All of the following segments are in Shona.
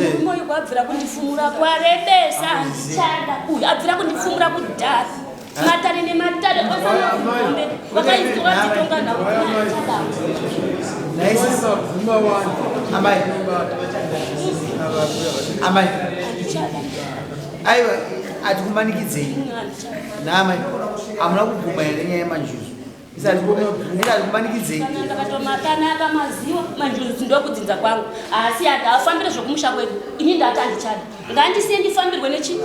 Murume uyu kwabvira kundifumura kwarebesa, handichada. Uyu abvira kundifumura kudhara. Matare nematare osambe vakaiswa vachitonga nhau handichada. Amai. Amai. Handichada. Aiwa, atikumanikidzei. Handichada. Naamai, hamuna kubvuma here nyaya yemanjuzu? Isatikumanikidzei. Kana ndakatomakanaka maziwa manjuzu ndokudzinza kwangu asi ati afambire zvokumusha kwedu ini ndati handichada ngandisiye ndifambirwe nechi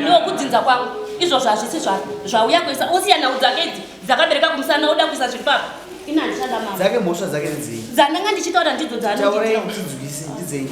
nokudzinza kwangu izvozvo hazvisi zvauya kuisa usiya nhau dzake idzi dzakabereka kumusana oda kuisa zviri papa ini handichada mama Dzake mhosva dzake ndzei? Dzandanga ndichitaura ndidzo Taurai dzaanondiitira. tinzwise, ndidzei?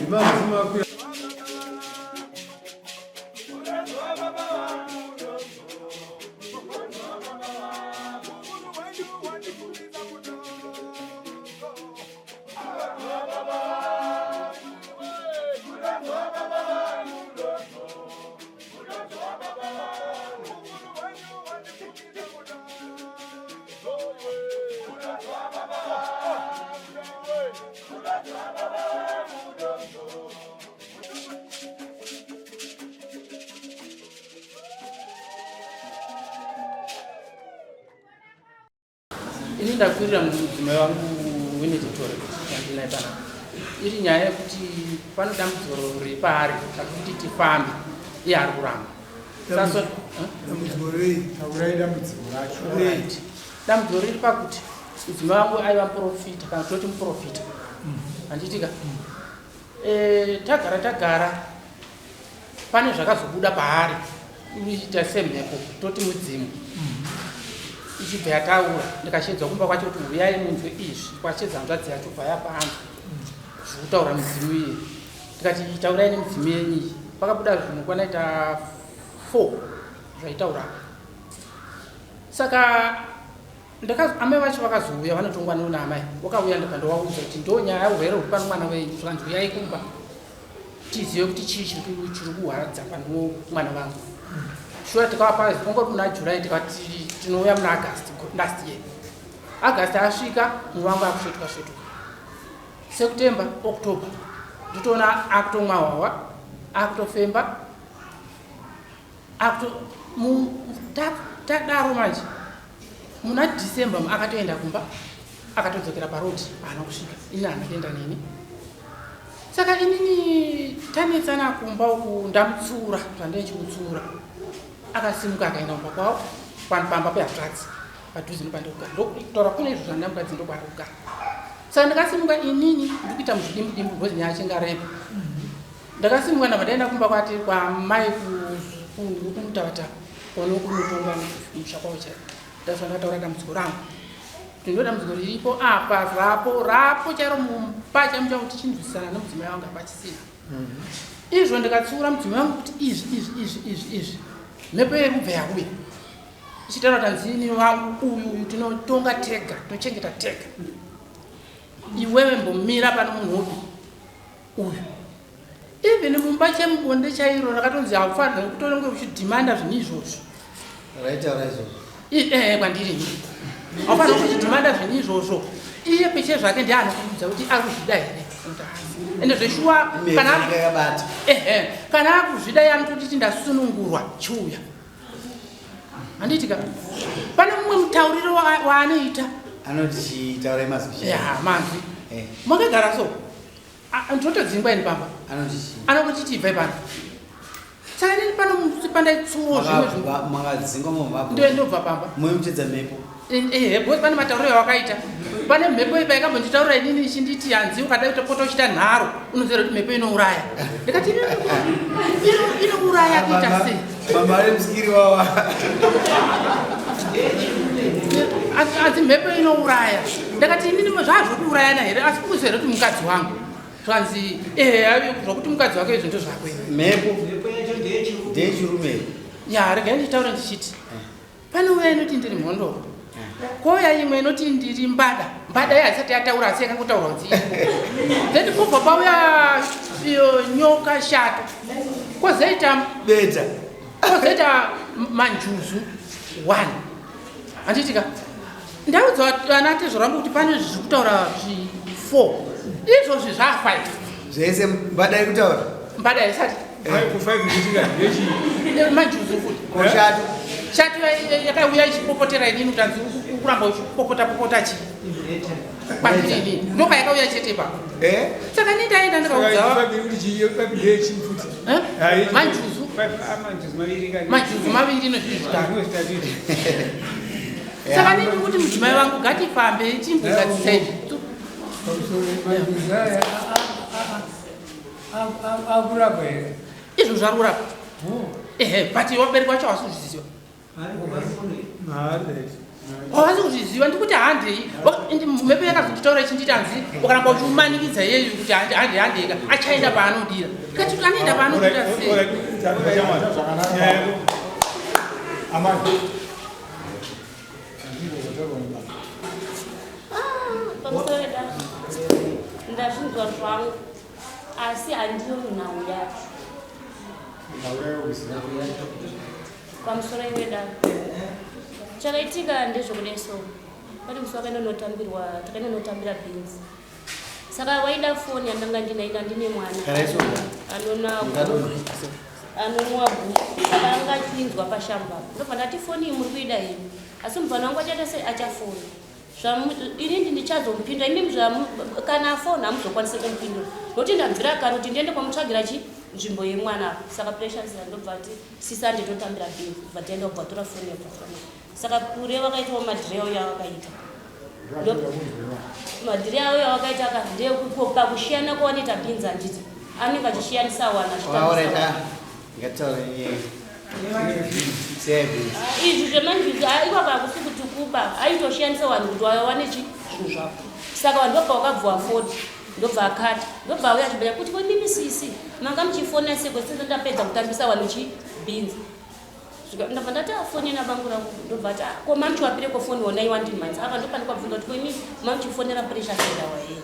Ini ndakwirira mudzimai wangu Winnie Titore yandinaye panapa. Iri nyaya yekuti pane dambudziko riri paari rekuti tifambe, iye ari kuramba. Dambudziko rei? Taurai dambudziko racho. Right. Dambudziko riri pakuti mudzimai wangu aiva muprofita, kana toti muprofita, handitika? Tagara tagara pane zvakazobuda paari ita semhepo, toti mudzimu, ichibva yataura. Ndikashedzwa kumba kwacho kuti huyai munzwe izvi. Kwashedza hanzvadzi yacho, bva yapanzwa zvekutaura mudzimu iye. Ndikati taurai nemudzimu yenyu iyi. Pakabuda zvinhu kwanaita 4 zvaitaura. Saka amai vacho vakazouya, vanotongwa nouna amai wakauya, ndobva ndovaudza kuti ndo nyaya urwere huri pano mwana wenyu. Zvakanzi uyai kumba tizive kuti chii chiri kuhwadza pano mwana vangu. Shuwa tikavapa kongori muna July, tikati tinouya muna August last year. August asvika, mumwe wangu akusvetuka svetuka. September, October nditoona akutomwa hwahwa, akutofemba, tadaro manje muna December akatoenda kumba, akatodzokera parodi, haana kusvika. Ini haana kuenda neni. Saka inini tanetsana kumba uku, ndamutsura zvandaichimutsura, akasimuka akaenda kumba kwavo, pamba pehanzvadzi padhuze nepandikugara. Ndokutaura kune izvo zvandamukadzi ndokwari kugara. Saka ndakasimuka inini ndikuita muzvidimbu dimbu because nyaya chingarepa. Ndakasimuka ndabva ndaenda kumba kwati kwamai kumutavatava kwanokunotonga musha kwavo chaiko. Ndasva ndataura dambudziko rangu kuti ndo dambudziko riripo apa, rapo rapo chairo mumba chaimo changu tichinzwisisana nemudzimai wangu hapachisina. Izvo ndikatsiura mudzimai wangu kuti izvi izvi izvi izvi izvi, mhepo iri kubva yauya ichitaura kuti hanzini wangu uyu uyu tinotonga tega, tinochengeta tega, iwewe mbomira pano munhu upi uyu. Even mumba chemubonde chairo rakatonzi haufanirwi kutonge uchidhimanda zvinhu izvozvo. Raitaura izvozvo? Kwandiri ini haufanirwi kuchidhimanda zvinhu izvozvo. Iye peche zvake ndiye anokuudza kuti ari kuzvida here. Ende zveshuwa kana yakabata. Ehe, kana akuzvida iye anototiti ndasunungurwa, chiuya. Handiti ka pane mumwe mutauriro waanoita. Anoti chitaurai mazwi. Ya, manzwi. Makagara so ndotodzingwa ini pamba. Anoti chii? Anongotiti ibvai pano. Saka inini pano pandaitsuwo zvimwe zvinhu. Makadzingwa mumba? Ndobva pamba. Muimutedza mhepo? Ehe, because pane matauriro awakaita. Pane mhepo ipa yakambonditaurira inini ichinditi hanzi ukada kutopota uchita nharo unoziva kuti mhepo inouraya. Ndikati inouraya kuita sei? Mama ari musikiri wawa. Asi mhepo inouraya. Ndakati inini zvazvokuurayana here? Asi kuziva here kuti mukadzi wangu zvanzi ehe, zvokuti mukadzi wake izvo ndozvakwe. Mhepo ndeyechirume. Ya, regai ndichitaura ndichiti pane uya inoti ndiri mhondoro, kouya imwe inoti ndiri mbada. Mbada iya haisati yataura, asi yakangotaura kunzi iripo. Then kubva pauya iyo nyoka, shato, kwozoita beta, kwozoita manjuzu one. Handitika ndaudza vana tezvo rangu kuti pane zviri kutaura zvi 4 izvozvi zva5. Zvese mbada iri kutaura. Mbada isati. Manjuzu futi. Ko shato? Shato yakauya ichipopotera inini kuti hanzi kuramba uchipopota popota chii kwandiri inini, ndopayakauya chete ipapo. Saka ini ndaenda ndikaudza manjuzu, manjuzu maviri nezvinhu zvitatu. Saka nini kuti mudzimai vangu ngatifambe timbogadzisa izvi. Akurapa here? Izvo zvari kurapa, ehe, but wabereki wacho hawasi kuzviziva, hawasi kuzviziva. Ndikuti handei, mhepo yakazonditaura ichinditi hanzi ukaramba uchiumanikidza iyeyu kuti hande hande handeka, achaenda paanodira. Ndikati anoenda paanodira sei? Amai. Pamusoro wedaro, ndazvinzwa zvangu, asi handiyo nhau yacho. Pamusoro iwedaro, chakaitika ndezvekudai. So pati musi wakaenda unotambirwa, takaenda unotambira beans, saka waida foni yandanga ndinaina, ndine mwana Karaisonga. anona Ungadonha. anonwa guku, saka anga achinzwa pashamba. Ndobva ndati foni iyi muri kuida henyu, asi mubvana wangu achaita sei? Achafona. Inini ndichazomupindura, imimi kana afona hamuzokwanisi kumupindura, nokuti ndabvira kare kuti ndiende kwamutsvagira chi nzvimbo yemwana apa. Saka Precious ndobva ati sisa nditotambira beans, bva taenda, kubva tora foni yabva fona. Saka kure vakaitawo madhiri auya vakaita madhiri auya vakaita aka ndeyekupakushiyana kwawanoita beans, handiti anenge achishiyanisa wana. Alright, ah. Ngataura nyaya. Siyai beans. Izvi zvemanjuzu ikwako hakusi kuti kuba, aitoshandisa vanhu kuti vawane chi zvinhu zvavo. Saka vanhu vobva vakabvuwa 40, ndobva akati ndobva auya achibaya kuti ko mimi sisi manga muchifona seko sinza ndapedza kutambisa vanhu chi beans. Ndabva ndati afonera bangu rangu, ndobva ati, "Ah, ko mamuchiwapire kofoni wona iwandimhanza apa." Ndopane kwabvunza kuti ko imi mamuchifonera Pressure sendawa hei?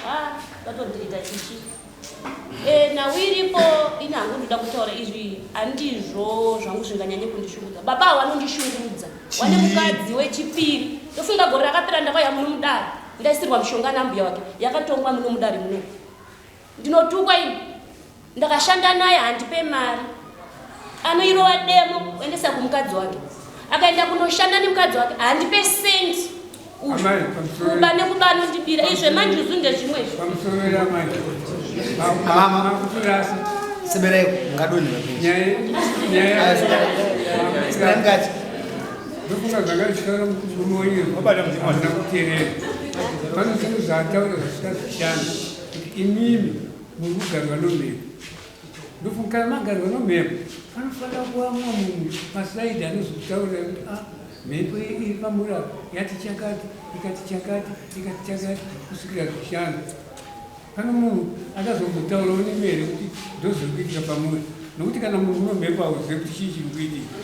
Ah, vatondiita chichi. Nhau iripo ini hangu ndoda kutaura izvi, handizvo zvangu zvinganyanye kundishungurudza. Baba ava vanondishungurudza, wane mukadzi wechipiri. Ndofunga gore rakapera ndakauya muno mudare, ndaisirwa mushonga nambuya wake, yakatongwa muno mudare muno. Ndinotukwa ini, ndakashanda naye, handipe mari, anoirova demo oendesa kumukadzi wake. Akaenda kunoshanda nemukadzi wake, handipe sendi. Amai, pamusoro. Kuba nekuba anondibira. Izvi zvemanjuzu ndezvimwe izvi. Pamusoro ramai. Mama. Makuturasa. Seberai, ungadonha beans. Nyaya. Seberai mukati. Ndofunga zvanga zvichitaura murume wenyu Wabata mudzimu wacho. hamuna kuteerera. Pane zvinhu zvaataura zvisingazvishanda kuti imimi muri kugarwa nomhepo. Ndofunga kana magarwa nomhepo, panofanira kuva mumwe munhu pasaidi anozokutaurira kuti a mhepo iri pamuri apa yati chakati, ikati chakati, ikati chakati, kusvikira zvishanda. Pane munhu akazombotaurawo nemi here kuti ndozviri kuitika pamuri? Nokuti kana munhu uno mhepo hauzive kuti chii chiri kuitika.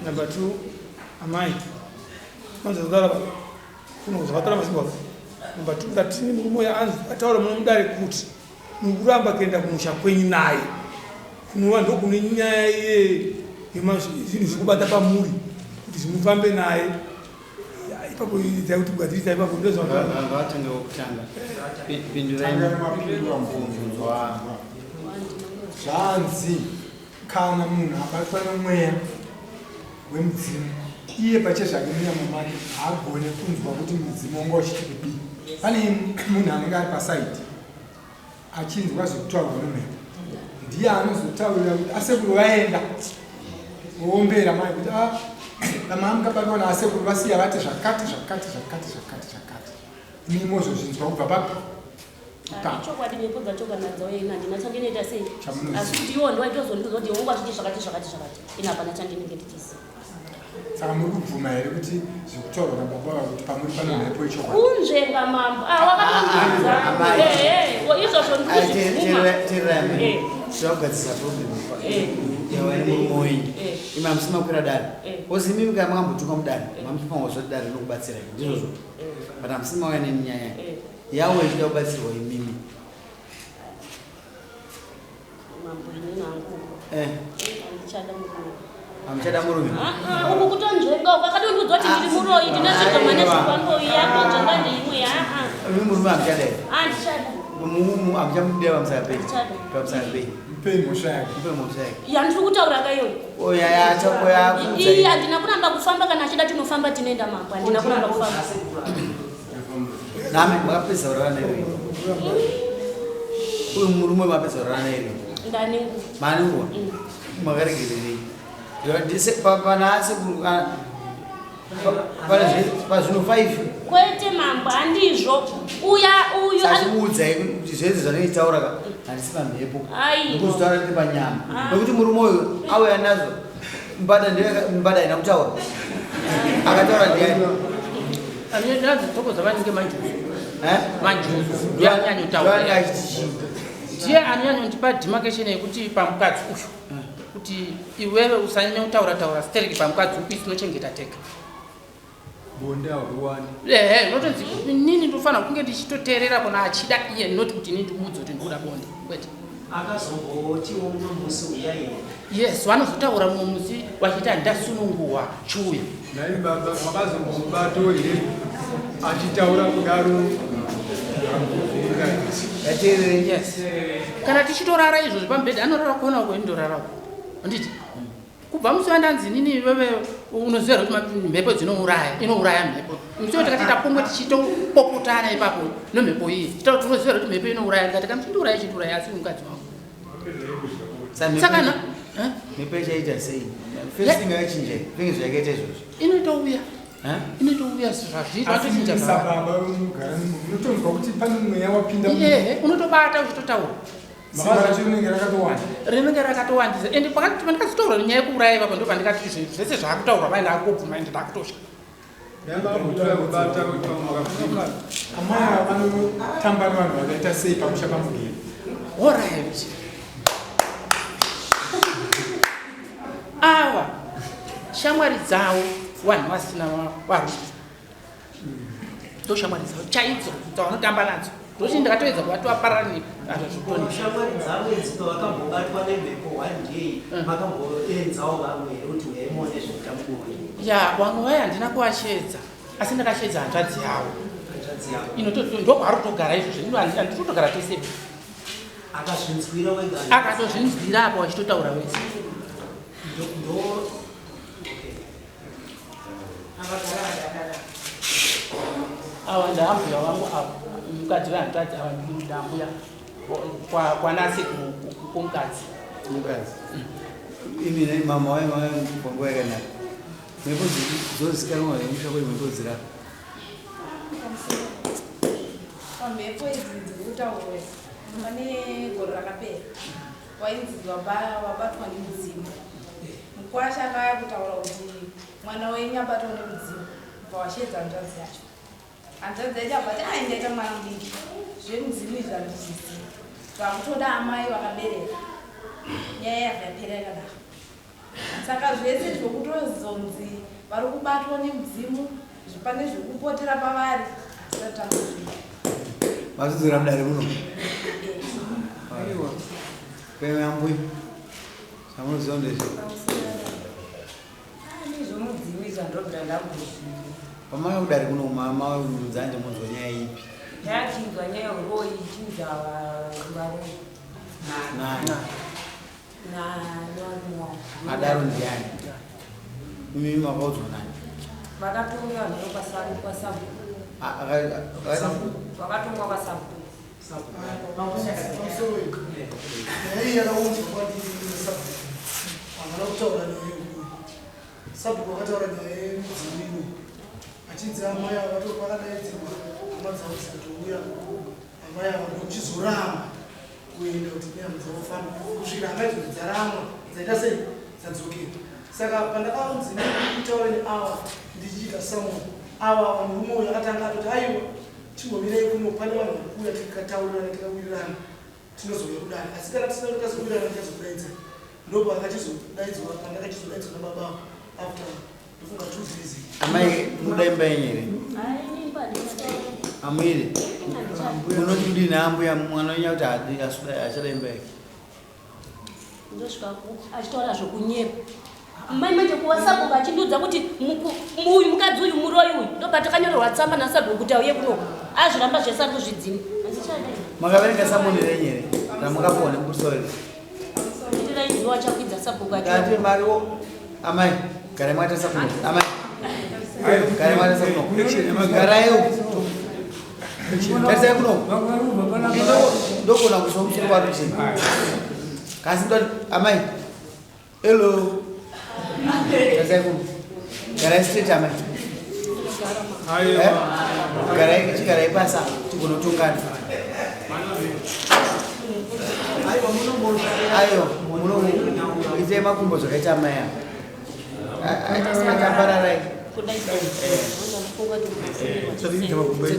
Number two, amai, manzvakataura kuno zvakataura masimba. Number two, ndatini murume uyu anzi ataura muno mudare kuti mukuramba kuenda kumusha kwenyu naye, kunova ndokune nyaya yezvinhu zviri kubata pamuri kuti zvimufambe naye. Ya, ipapo itai kuti kugadzirisa ipapo ndozvaa. Ngavatanga wokutanga. Pindurai mubvunzo wangu. Zvanzi kana munhu abatwa nomweya wemudzimu, iye pachezvake munyama make haagone kunzwa kuti mudzimu wanga uchiti kudii. Pane munhu anenge ari pasaidi achinzwa zvekutaurwa nomhepo, ndiye anozotaurira kuti asekuru vaenda oombera mai kuti a dama mukabatwa naasekuru vasiya vati zvakati zvakati zvakati zvakati zvakati, imi mozozvinzwa kubva papi? Ipapo. Chokwadi, mhepo dzacho kana dzauya ini handina chandinoita sei. Chamunoziva. Asi kuti iwo ndiwaitozondiudza kuti wangu achiti zvakati zvakati zvakati, ini hapana chandinenge ndichiziva. Saka muri kubvuma here kuti zvekutaurwa nababa vavo kuti pamuri pane mhepo ichokwadi? Kunzvenga mambo. Ah, wakatondiudza. Amai. Ehe, izvozvo ndikuzvibvuma. Teererai, tinoda kugadzirisa problem yawaine wenyu. Imi hamusi makwira dare. Ozi imimi kana makambotukwa mudare, mamuchifanwa zoti dare rinokubatsirai, ndizvozvo, but hamusi mauya nenyaya yawo ichida kubatsirwa imimi. Mambo, inini hangu handichada murume. Hamuchada murume? Ah, ah, uku kutonzvenga uku, akatondiudza kuti ndiri muroyi, ndine zvidhoma nezvikwambo, yatonzvenga ndeimwe. Aa. Imi murume hamuchada here? Handichada. Hamuchamudira pamusaka penyu. Pamusaka penyu. Mupei mhosva yake. Mupei mhosva yake. Yandiri kutaura ka iyoyo. Oya yachakoya kuudza. Iyi handina kuramba kufamba kana achida tinofamba tinoenda mambo. Handina kuramba kufamba. Nami makapedza kurara naye. Uyu murume makapedza kurara naye. Ndane nguva. Mane nguva. Makaregererei. Pana sekuru pazvinhu 5 kwete mambo handizvo uya uyu sachimuudzai kuti zvese zvanoitaura ka handisi pamhepo ndikuzvitaura ndiri panyama nekuti murume uyu auya nazvo mbada mbada haina kutaura akataura ndiani anodzokoza vanenge manjuzu manjuzu ndiye anonyanyotaura ndiye anonyanyondipa demarcation yekuti pamukadzi uyu kuti iwewe usanyanya kutaura taura stereki pamukadzi uku isu tinochengeta tega bonde hauriwani ehe unotonzi inini ndofanira kunge ndichitoteerera kuna achida iye not kuti inini ndimuudze kuti ndikuda bonde kwete akazombotiwo mumwe musi uyai yes vanozotaura mumwe musi vachiti handasununguhwa chiuya nhai baba makazombomubato here achitaura kudaro yes kana tichitorara izvozvo pamubhedha anorara kuona uko indorara uko handiti kubva musi wandanzi inini iwewe unoziva here kuti mhepo dzinouraya inouraya mhepo musi wa tikati tapomwe tichitopopotana ipapo nomhepo iyi titaura kuti unoziva here kuti mhepo inouraya ndikati kana chindiuraya chindiuraya asi mukadzi wangu saka na mhepo ichaita sei first thing yakachinja zvinge zvakaita izvozvo inotouya inotouya zvazviri vatochinja sababa unogara unotonzwa kuti pane mweya wapinda ehe unotobata uchitotaura simba racho rinenge rakatowanda rinenge rakatowandisa ende pakati pandikazotaura nyaya yekuuraya ipapo ndo pandikati zvese zvaakutaurwa mai ndaakubvuma ende ndakutotya amai ava vanotamba nevanhu vakaita sei pamusha pamugeri orit ava shamwari dzavo vanhu vasina varume ndoshamwari dzavo chaidzo dzavanotamba nadzo ndochi ndakatoedza kuvatovapararani shamwari dzavo idzi pavakambobatwa nemhepo one day makamboedzawo vamwe here kuti uyai muone zvekuita mubuwe ya vamwe vaya handina kuvashedza asi ndakashedza hanzvadzi yavo hanzvadzi yavo ndokwaari kutogara izvozvo ino handiti kutogara tese akazvinzwira wega akatozvinzwira apo vachitotaura wese ndo okay. ava ndaambuya vangu ava mukadzi wehanzvadzi ava ndambuya kwanase kumukadzi mukadzi imi mama wayo panguva yakanaka mhepo dzozikanwa here musha kuti mhepo dzirapa pamhepo idzi dziri kutaurwa pane gore rakapera wainzi wabatwa nemudzimu mukwasha akauya kutaura kuti mwana wenyu abatwa nemudzimu bva washedza hanzvadzi yacho hanzvadzi yacho abva ti ai ndaita mwana mudiki zvemudzimu izvi handizvizivi zvakutoda amai vakabereka nyaya yabva yapera yakadaro saka zvese zvokutozonzi vari kubatwa nemudzimu pane zvekupotera pavari hatisati tambozvii mazvidzora mudare muno aiwa kweme ambuya zvamunoziva ndezve zvomudzimu izvi handobvira ndambozvivi pamauya kudare kuno mamaunzanje munzwa nyaya ipi ndachinzwa nyaya yeuroyi ichinza varoyi nani nevarume wavo adaro ndiani imi makaudzwa nani vakatonga vanhu kwasabhuku vakatongwa kwasabhuku nyaya iyi yakaunzwa kwandiri nesabhuku havana kutaura nyaya yeuroyi sabhuku vakataura nyaya yemudzimu ino achinzi amai ava vakadaidzirwa hama dzavo dzikatouya amai ava ndokuchizoramba kuenda kuti nehama dzavo fambe kusvikira hama idzodzo dzaramwa dzaita sei dzadzokera saka pandakaunzi kutaura neava ndichiita samon ava murume uyu akatanga atoti aiwa chimbomirai kuno pane vanhu vari kuuya tikataurirana tikawirirana tinozouya kudare asi kana tisina tikazowirirana tichazokudaidzai ndopakachizodaidzwa pandakachizodaidzwa nababa after ndofunga 2 days amai munoda imba yenyu here amuire munoti kudini ambuya mwana wenyu akuti achada imba yake ndosvika achitaura zvokunyepa mai manje kuwasabhuku achindiudza kuti uyu mukadzi uyu muroyi uyu ndobva takanyorerwa tsamba nasabhuku kuti auye kuno azviramba zvese ari kuzvidzima. Makaverenga samoni renyu here ramakapiwa nemupurisa wedu? Ndati mariwo amai garai makatarisa kuno amai garai makatarisa kuno garai tarisai kuno ndogona kuiswa musoro warucheni kasi ndoti amai Hello. Tarisai kuno. Garai straight amai. Eh? Garai chigarai pasa tigonotongana. Ayo, muno itai makumbo zvakaita amai ava. Atambararayi.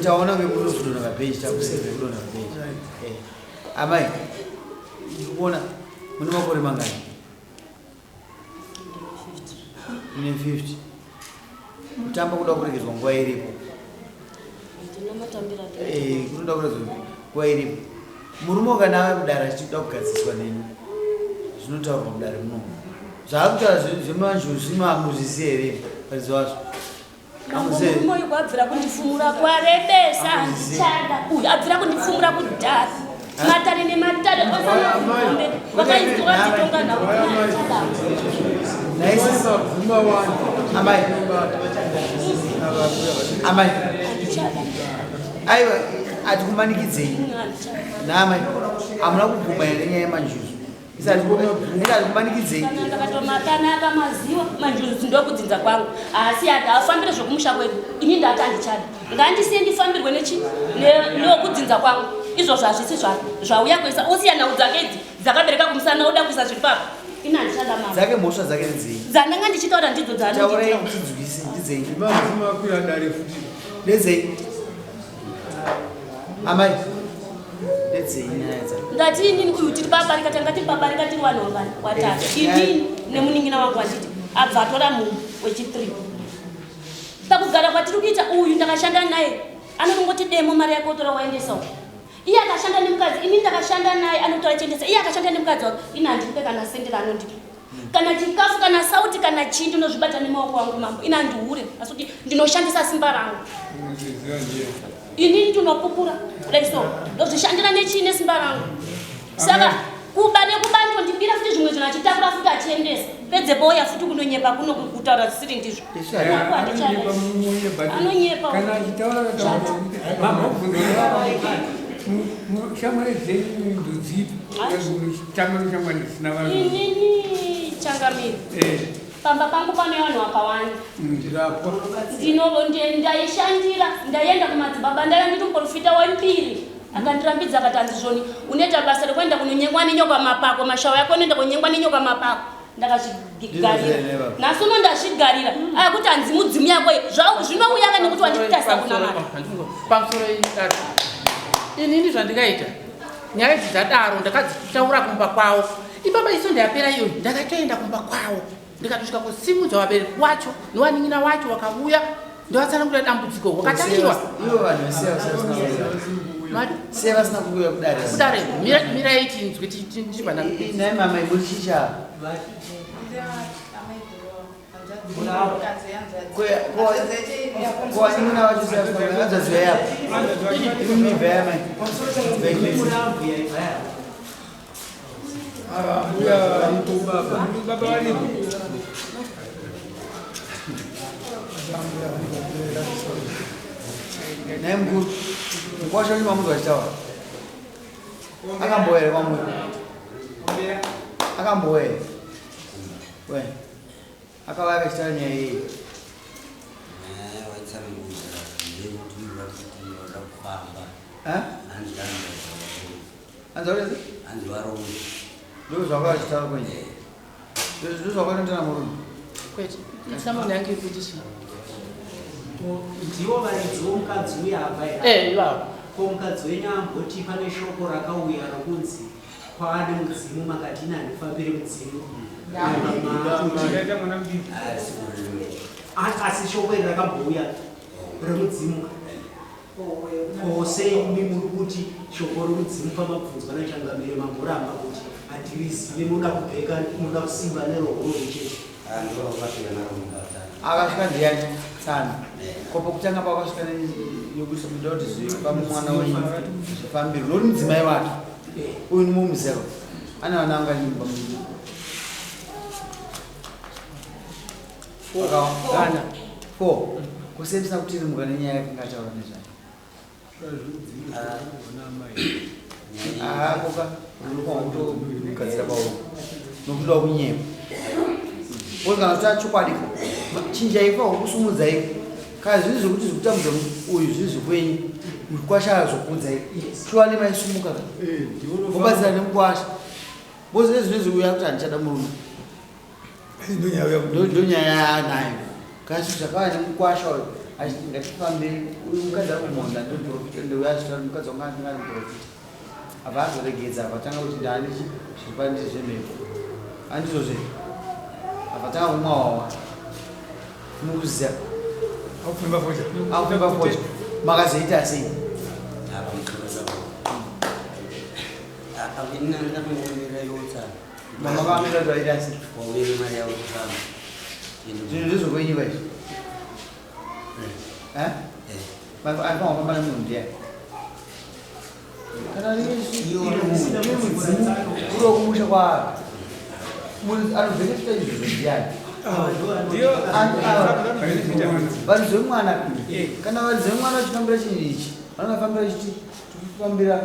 Taona vemunozodonha pabeji takuseve kudonha pabeji. Eh. Amai, ndikuona mune makore mangani? Mune 50. Kutamba kuda kuregedzwa nguva iripo. Eh, kunoda kuregedzwa nguva iripo. Murume kana ave kudare achida kugadziswa neni zvinotaurwa mudare muno. Zvaari kutaura zvemanjuzu hamuzvizivi here varidzi vazvo? Murume uyu kwabvira kundifumura kwarebesa handichada uyu abvira kundifumura kudhara matare nematare osambe vakaiswa vachitonga nhau Amai, amai, aiwa atikumanikidzei naamai hamuna kubvuma here nyaya yemanjuzu Isati Kana ndakatomakanaka maziwa manjuzu ndokudzinza kwangu asi afambire zvekumusha kwedu ini ndati handichada ngandisiye ndifambirwe nechi nokudzinza kwangu izvozvo hazvisi zvake zvauya kuisa osiya nhau dzake idzi dzakabereka kumusana oda kuisa zviri papa ini handichada mama dzake mhosva dzake ndedzei dzandanga ndichitaura ndidzo dzanotaurai tinzwise ndidzei ndedzei Amai, ndedzei nyaya dza. Ndati inini uyu tiri pabarika tanga tiri pabarika tiri vanhu vangani watatu. Eh, Inini nemunin'ina wangu anditi abva atora munhu wechi3. Pakugara kwatiri kuita uyu ndakashanda naye anongoti demo mari yako otora waendesa uko. Iye akashanda nemukadzi ini ndakashanda naye anotora achiendesa iye akashanda nemukadzi wake ini handipe kana sendi raanondipa. Kana chikafu kana sauti kana chii ndinozvibata nemaoko angu mambo ini handihure asi kuti ndinoshandisa simba rangu. Ini ndinopupura kudai so ndozvishandira nechii nesimba rangu. Saka kuba nekuba ndondibira futi zvimwe zvinhu achitakura futi achiendesa pedzepo ouya futi kunonyepa kuno kutaura zvisiri ndizvo. Hangu handichada. Anonyepa. Kana achitaura shamwari dzenyu ndodzipi? Tamba neshamwari dzisina vanhu. Inini changamire. Eh. Pamba pangu pane vanhu vakawanda. Ndirapwa. Ndino ndaishandira, ndaienda kumadzibaba, ndaiva ndiri muprofita wembiri. Akandirambidza akati handizvoni, unoita basa rekuenda kunonyengwa nenyoka mapako, mashawo yako unoenda kunyengwa nenyoka mapako. Ndakazvigarira. Nhasi uno ndazvigarira. Aya kuti hanzi mudzimu yako zvinouya ka nekuti wanditasa kunamata. Pamusoro idaro. Inini zvandikaita nyaya idzi dzadaro ndakadzitaura kumba kwavo ipapa iso ndayapera iyoyi ndakatoenda kumba kwavo ndikatosvika kusimudza vabereki wacho newanin'ina wacho wakavuya ndovatsanangurira dambudziko wakataiwa Siya vasina kuuya kudare. Kudare mirai tinzwe tichibva Nhai mama ibuchicha. Ko vacho siya vasina kuuya hanzvadzi yavo. Imibva yamai. Mbuya varipo baba. Baba varipo. Nhai mukuru. Mkwasha wenyu mamunzwa achitaura. Akambouya here kwamuri? Akambouya here? We. Akauya akachitaura nyaya iyi. Nyaya waitsanangudza ndeyekuti vakuti vada kufamba. Eh? Hanzi Hanzi varoyi. Hanzi varoyi. Ndizvo zvakauya achitaura kwenyu. Ndizvo zvakatoita murume. Kwete. Samoni yangu iri kuti chii? Ndivo varidzi vomukadzi uya apa here? Eh, ivavo. Ko mukadzi wenyu amboti pane shoko rakauya rokunzi kwaane mudzimu makati ini handifambire mudzimu. Asi shoko iri rakambouya remudzimu. Ko sei imi muri kuti shoko romudzimu pamabvunzwa nachangamire mamboramba kuti handirizive munoda kubheka munoda kusimba nerohorori chete. Akasvika ndiyani? Tsano. Ko pokutanga pawakasvika yokuti kuda kuti zvifambe mwana wenyu zvifambirwe nokuti mudzimai wake uyu nimomuzero ane vana vanganyumba Vana. Four. Kusei musina kutirimuka nenyaya yakanga ataura nezvayo? Ah, koka unofanira kutogadzira pauro nokuda kunyepa. Because kana uchitaura chokwadi chinjai fa kusumudzai kana zviri zvekuti zvekutambudza uyu zviri zvekwenyu mukwasha azokuudzai surely maisumuka ka mobatsira nemukwasha because nezvinezvi uyu akuti handichada murume ndonyaya yaanayo kasi zvakava nemukwasha uyu achiti ngatifambei uyu mukadzi ari kumonda ndomuprofita ndouya achitaura mukadzi wanga anenge ari muprofita abva azoregedza abva atanga kuti ndani zviri pandiri zvemhepo andizvozve abva atanga kumwa wawa mukuziva akufemba fodya makazoita sei Mama vamira kuti vaita sei? Wauye nemari yavo kufamba. Zvinhu ndezvekwenyu ka izvi? Eh? Aifanira kufamba nemunhu ndiani? Kana iri mudzimu uri wekumusha kwaari. Munhu anobhenefita izvozvo ndiani? Varidzi vemwana kana varidzi vemwana vachifambira chinhu ichi vanofambira chiti tikufambira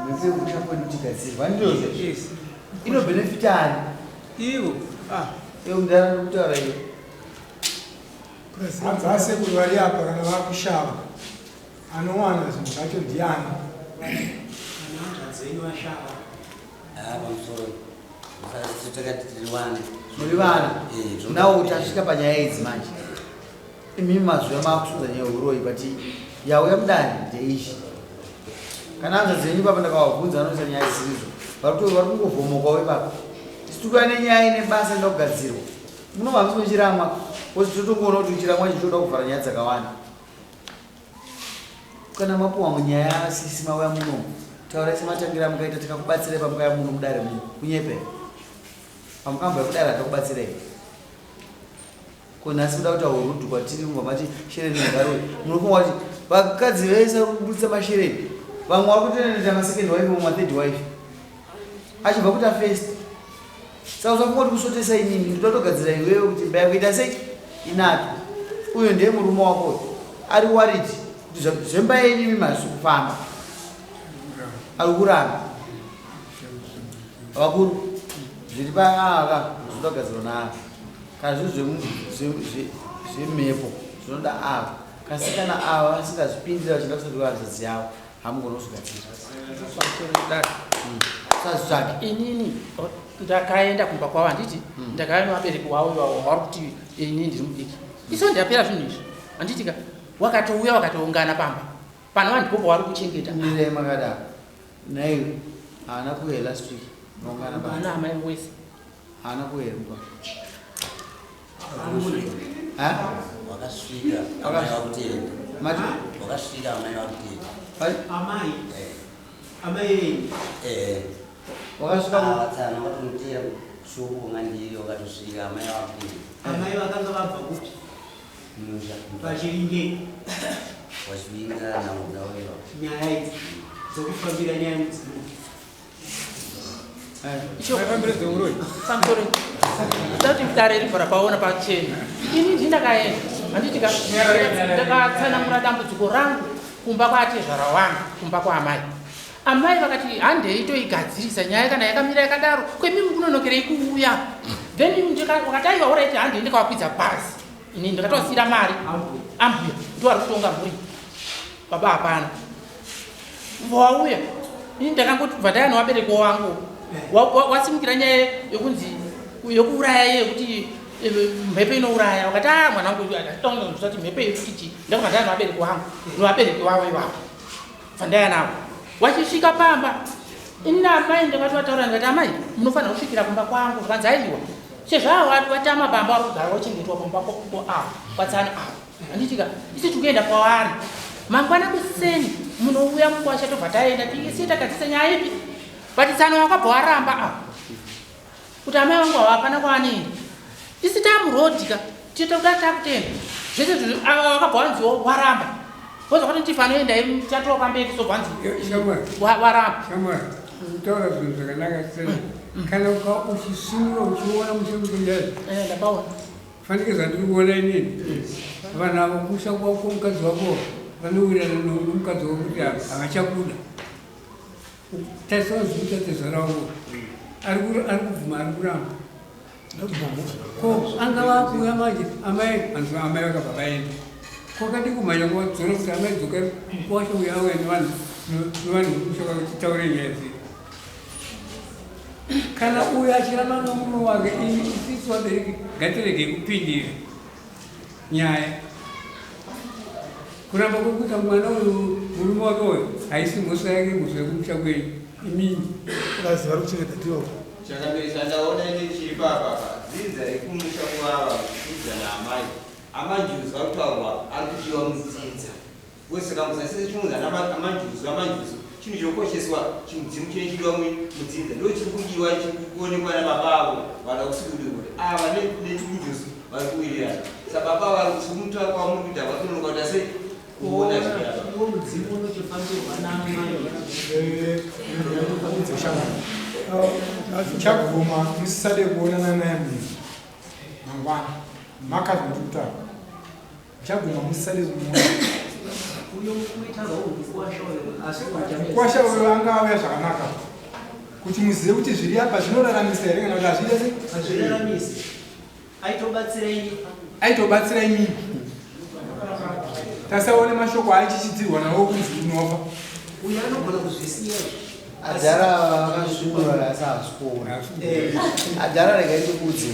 mhepo yekumusha kwedu tigadzirwa ndizvozvo inobhenefita ani ivo ah. iwe mudhara ndikutaura iwe Hanzi asekuru vari apa kana vakushava anowana zvinhu zvacho ndiani? Kana hanzvadzi yenyu vashava. Ah, pamusoro. Takati tiri vana. Muri vana. Nawo tasvika panyaya idzi manje. Imi mazuva makusunza nyaya yeuroyi but yauya mudare ndeichi. Kana hanzvadzi yenyu papa ndakavabvunza vanoisa nyaya dzisiridzo. Vari kungovhomokawo ipapa. Isu tikuya nenyaya ine basa inoda kugadzirwa. Muno hamusi muchiramwa. Kozi totongoona kuti uchiramwa ichi choda kuvhara nyaya dzakawanda. Kana mapuwa munyaya sisi mauya muno. Taurai sematangira mukaita tikakubatsirai pamukaya muno mudare muno. Kunyepe. Pamukambouya kudare hatakubatsirai. Ko nhasi muda kuita hurudu kwatiri mubva mati shereni ngaroyi. Munofunga kuti vakadzi vese vari kuburitsa mashereni. Vamwe vari kutoenda masecond wife vamwe mathird wife. Achibva kuita first. Saka usafunga kuti kusvotesa inini ndoda kutogadzira iwewe kuti imba yako ita sei inake. Uyo ndiye murume wako uyo. Ari worried kuti zvemba yenyu imi mazvisi kufamba. Ari kuramba. Vakuru zviri paaka zvinoda kugadzirwa naaka. Kana zviri zvemhepo zvinoda ava. Kasi kana ava vasingazvipindira vachida kusati hanzvadzi yavo hamugoni kuzvigadzira. Sazvitsvake. Inini ndakaenda kumba kwavo handiti ndakauya nevabereki wavo ivavo vari kuti inini ndiri mudiki. Iso ndapera zvinhu izvi handiti ka wakatouya wakatoungana pamba panova ndipo pavari kuchengeta. Mirai makadaro. Nhaiwe haana kuuya last week maungana pamba. Haana amai wese. Haana kuuya mukwa. Wakasvika amai vakutenda. Mati? Wakasvika amai vakutenda. Amai. Amai venyu. Eh. Wakasvika ku Vatsana vakatomutera kushoko ngandiri wakatosvika amai vakutenda. Amai vakanga vabva kupi? Musha. Pachiringe. Wachivinga naudaweva. Nyaya idzi dzokufambira nyaya mudzimu. Pamusoro ndati dare ribva rapaona pachena. Ini ndini ndakaenda handiti ka ndakatsanangura dambudziko rangu kumba kwaatezvara wangu kumba kwaamai. Amai vakati handei toigadzirisa nyaya kana yakamira yakadaro kwemimi kunonokerei kuuya. Then wakati aiwa oraiti handei ndikavakwidza bhazi. Ini ndakatosira mari ambuya ndiwo ari kutonga mhuri baba hapana. Wauya ini ndakangoti bva ndaya nevabereki wangu wasimukira nyaya yokunzi yokuuraya iye yekuti eh, mhepo inouraya wakati a ah, mwana wangu tonzati mhepo yekuti chii ndakabva ndaya nevabereki wangu nevabereki wavo ivavo bva ndaya navo wachisvika pamba ini naamai ndakati vataura ndikati amai munofanira kusvikira kumba kwangu zvikanzi aiwa sezvo avo vatama pamba vari kugara vachengetwa pamba avo kwatsana avo Handitika isu tikuenda kwavari mangwana kuseni munouya mukwasha tobva taenda tiisiye tagadzisa nyaya ipi but tsano wakabva waramba apa kuti amai vangu ava hapana kwaanoenda isi tamurodhi ka titoda takutenda Zvese zvinhu ava vakabva wanziwo waramba. Wozwa kuti ndifanoenda tatova pamberi sobva wanzi waramba. Shamwari, kutaura zvinhu zvakanaka sei? Kana uchisungura uchiona mushe Eh, ndapaona. Fanike zvandiri kuona inini. Vanhu ava kusha kwako mukadzi wako vanowirirana nomukadzi wako kuti havachakuda. Tarisa zvikuita tezvara wako. Ari kubvuma ari kuramba. Ko angava akuuya manje amai hanzi amai vakabva vaenda. Kwakadi kumhanya kwadzora kuti amai dzokai mukwasha uya auya nevanhu nevanhu vekusha kwake titaure nyaya dzedu. Kana uyo achiramba nomurume wake isisu vabereki ngatiregei kupindira nyaya. Kuramba kwekuita mwana uyu murume wake uyu haisi mhosva yake mhosva yekumusha kwenyu imini. Vazi vari kuchengeta ndivo. Changamire chandaona ini chiri papa dzinza rekumusha kuvava kudza naamai amanjuzu ari kutaurwa ari kudiwa mudzinza wese kamusasise chinonzi amanjuzu amanjuzu chinhu chinokosheswa chimudzimu chine chidiwa mudzinza ndo chiri kudiwa chiri kuonekwa nababa avo vada kusibudirwa kuti ava nechimujuzu vari kuwirirana sababa vari kumutora kwamuri kuita vakunonoka kuita sei kuona zviya Iwo mudzimu unotofambirwa naamai. Chaguma musisade kuonana naye munhu mangwana makazwa ndikutaura chaguma musisade kumuona. Uyo kuita mukwasha uyo asi Mukwasha uyo anga auya zvakanaka kuti muzive kuti zviri apa zvinoraramisa here kana kuti hazviite sei? Hazviraramisi. Aitobatsira ini. Aitobatsira imini. Tasaone mashoko aichichidzirwa nawo kunzi unofa. Uyo anogona kuzvisiya. Adhara vakasvinura asi havasi kuona. Adhara regai ndikuudze.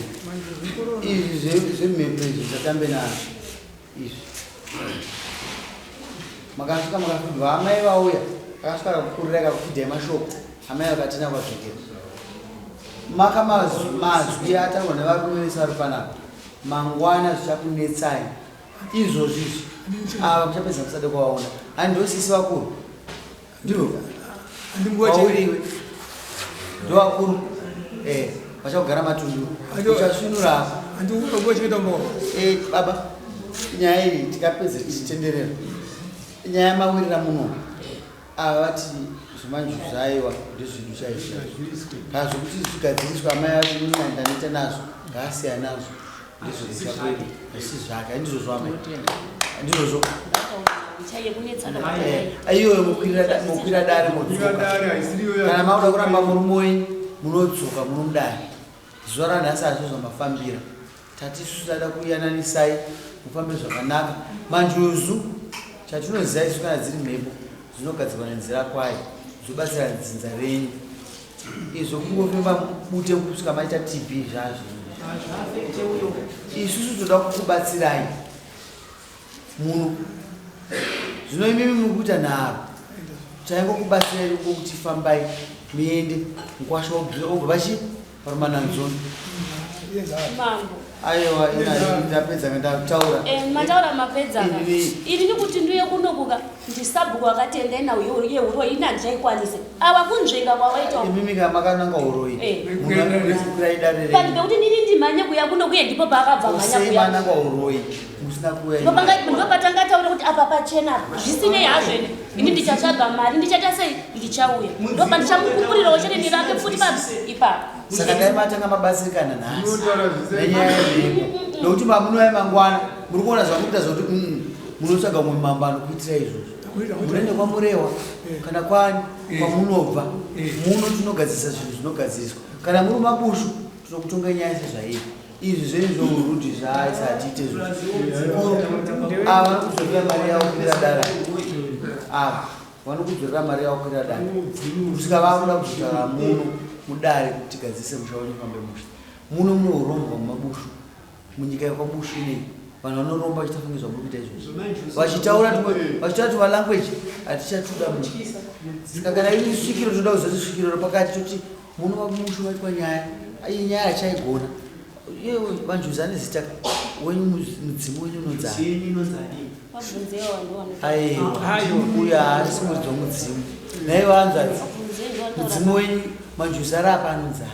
Izvi zvemhepo izvi zvatambe nazvo. Izvi. Makasvika makafidwa amai vauya akasvika akakukurira akakufidhai mashoko amai vakatina kwadzokera. Maka mazwi ataurwa nevarume vese vari panapa mangwana zvichakunetsai izvozvi izvi ava muchapedza musade kuvaona handosisi vakuru ndivo vauriwe ndovakuru eh, vachakugara matundu uchasvinura apa eh, baba nyaya iyi tikapedza tichitenderera nyaya yamawirira muno ava vati zvemanjuzu aiwa ndezvedu chaizvo kana zvokuti zvigadziriswa amai vati inini ndaneta nazvo ngaasiya nazvo ndezvekuita kwedu hazvisi zvake handizvozvo amai handizvozvo iyoyo mokwira dare modzoka kana makuda kuramba murume wenyu munodzoka muno mudare zuva ranhasi hazvo zvamafambira Tati isu tada kuyananisai mufambe zvakanaka. Manjuzu chatinoziva isu kana dziri mhepo dzinogadzirwa nenzira kwayo dzobatsira dzinza renyu. Izvo kungofemba bute kusvika maita TB zvazvo. Isusu toda kukubatsirai muno. Zvino imimi muri kuita nharo. Taingokubatsirai kuti fambai muende mukwasha obva vachi Parumananzoni. Mambo. Aiwa, ina ndapedza ndataura. Eh, mataura mapedza ka. Ini nikuti nduye kunokuka ndisabhuku akatenda ina uyo yehuroyi ina handichaikwanise. Ava kunzvenga kwavaita. Imimi ka makananga huroyi. Eh. Munokurai dare renyu. Panhu pekuti ndini ndimhanye kuya kuno kuye ndipo paakabva mhanya Sei kuya. mananga huroyi musina kuya. Ndopatanga taura kuti apa pachena apa. Zvisinei hazvo ini. Ini ndichatsvaga mari ndichaita sei ndichauya. Ndopandichamupupurirawo chete ndirake pfuti pa ipapo. Saka dai matanga mabatsirikana nhasi nenyaya yemhepo nokuti mamunouya mangwana muri kuona zvamukuita zvokuti munotsvaga umwe mambo anokuitira izvozvo munoenda kwamurewa kana kwani kwamunobva muno tinogadzirisa zvinhu zvinogadziriswa kana muri mabushu tinokutonga nyaya sezvairi izvi zvenyu zvourudhi zvaaisa hatiite izvozvo ava vanokudzorera mari yavo kwira dara ava vanokudzorera mari yavo kwira dare kusvika vakuda kuzotaura muno mudare kuti tigadzise musha wenyu fambe musha muno mune urombwa mumabushu munyika yekwabushu inei vanhu vanoromba vachiita kunge zvamuri kuita izvozvo vachitaura vachitaura tuma language hatichatuda muno saka kana iri svikiro toda kuzoti svikiro repakati toti muno mabushu vaitwa nyaya iyi nyaya hachaigona iye vanjuzi ane zita wenyu mudzimu wenyu unonzani aiwa uyo haasi muridzi wemudzimu naivo hanzvadzi mudzimu wenyu manjuzi ari apa anonzani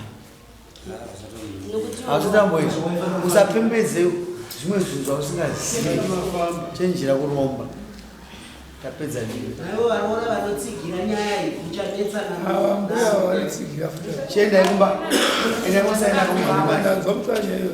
hautotamboizvo usapembedze Zvimwe zvinhu zvausingazivi chenjera kuromba. Tapedza nini. Naivo varoora vanotsigira nyaya iyi muchanetsana. Ava mbuya vanotsigira futi. Chiendai kumba. Endai mosaina kumba. Ndanzwa mutanya iyo.